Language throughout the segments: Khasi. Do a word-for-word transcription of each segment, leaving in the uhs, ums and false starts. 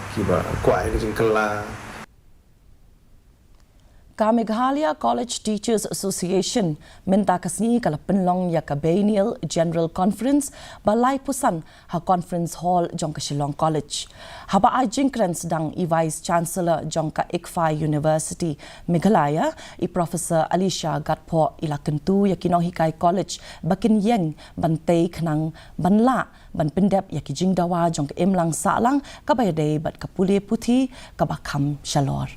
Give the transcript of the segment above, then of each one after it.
Kiba kwah ïa ka jingkylla. Ka Meghalaya College Teachers Association mynta ka sngi ka la pynlong ïa ka Biennial General Conference ba laiphew san ha Conference Hall jong ka Shillong College. Haba ai jingkren sdang i Vice Chancellor jong ka ICFAI University Meghalaya, i Professor Alisha Gatphoh, i la kyntu ïa ki nonghikai college ba kin ïeng ban tei khnang ban lah ban pyndep ïa ki jingdawa jong ka imlang sahlang kaba ïadei bad ka pule puthi kaba kham shalor.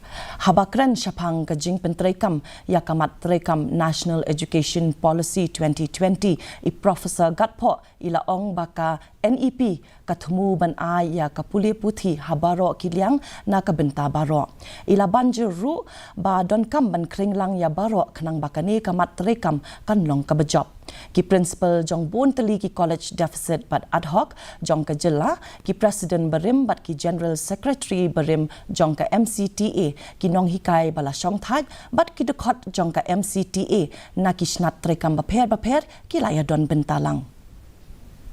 Haba kren shaphang ka jingpyntreikam ïa ka mat treikam National Education Policy twenty twenty, i Professor Gatphoh i la ong ba ka NEP ka thmu ban ai ïa ka pule puthi ha baroh ki liang na ka bynta baroh. I la ban jur ruh ba donkam ban khring lang ïa baroh khnang ba kane ka mat treikam kan long kaba jop. Ki principal jong bun tylli ki college deficit bad ad hoc jong ka jylla, ki president barim bad ki general secretary barim jong ka MCTA, ki nonghikai ba la shongthait bad ki dkhot jong ka MCTA na ki shnat treikam bapher bapher ki la ïadon bynta lang.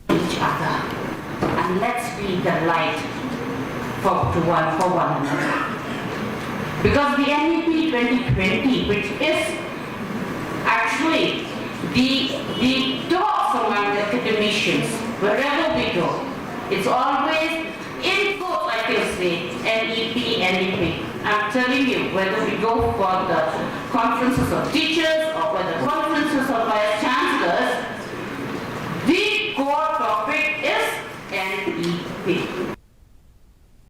Each other, and let's be the light for to one for one another. Because the NEP twenty twenty, which is actually the the talks among the academicians, wherever we go, it's always in quotes I can say NEP, NEP. I'm telling you, whether we go for the conferences of teachers or whether conferences of vice